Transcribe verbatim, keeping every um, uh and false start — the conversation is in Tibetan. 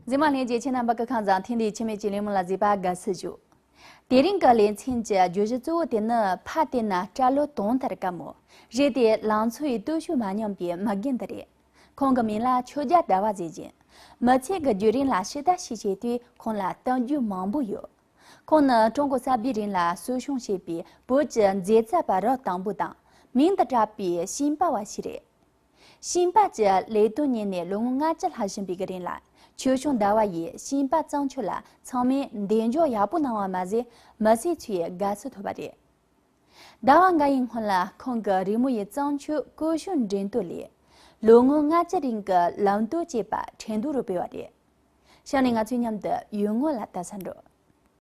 འཛིན་མ་ལྷན་རྒྱས་ཁྱེད་རྣམ་པ་སྐུ་ཁམས་བཟང་། ཐེངས་འདིའི་ཆེད་མེད་ཀྱི་ལས་མོ་ལ་གཟིགས་པ་དགའ་བསུ་ཞུ། དེ་རིང་གི་ལེ་ཚན་གྱི་བརྗོད་གཞི་གཙོ་བོ་དེ་ནི་ཕ་དེ་ན་སྐྲ་ལོ་དུང་ལྟར་དཀར་མོ། རེད་དེ་ལང་ཚོ་ཡི་སྟོབས་ཤུགས་མ་ཉམས་པའི་མི་རྒན་འདི་རེད། ཁོང་གི་མིང་ལ་ཆོས་རྒྱལ་ཟླ་བ་ཟེར་ཅིང་། མི་ཚེ་གི་བརྒྱུད་རིམ་ལ་ཕྱི་ལྟ་ཞིག་བྱེད་དུས་ཁོང་ལ་གཏམ་རྒྱུད་མང་པོ་ཡོད། ཁོང་ནི་ཀྲུང་གོ་གསར་པའི་རིང་ལ་གསོ་སྐྱོང་བྱས་པའི་བོད་ཀྱི་མཛེས་རྩལ་པ་རབ་དང་པོ་དང་མིང་དུ་གྲགས་པའི་ཤིང་པ་བ་ཞིག་རེད། ཤིང་པ་གྱི་ལས་དོན་གཉེར་ནས་ལོ་ངོ་ལྔ་བཅུ་ལྷག་ཕྱིན་པའི་གི་རིང་ལ། ཆོས་སྐྱོང་ཟླ་བ་ཡིས་ཤིང་པ་བརྩམས་ཆོས་ལ་ཚང་མས་གདེང་འཇོག་ཡག་པོ་གནང་བ་མ་ཟད། མི་སེར་ཚོའི་དགའ་བསུ་ཐོབ་པ་རེད། ཟླ་བ་འགའ་ཡི་སྔོན་ལ་ཁོང་གི་རི་མོ་ཡི་བརྩམས་ཆོས་ཀུ་ཤུ་འགྲན་བསྡུར་ལས། ལོ་ངོ་ལྔ་བཅུ་རིང་གི་ལམ་སྟོན་ཅེས་པ་ཁྲེང་ཏུའུ་རུ་སྤེལ་བ་རེད། གཤམ་ནས་ང་ཚོས་མཉམ་དུ་ཡུལ་དངོས་ལ་ལྟ་ས་འགྲོ།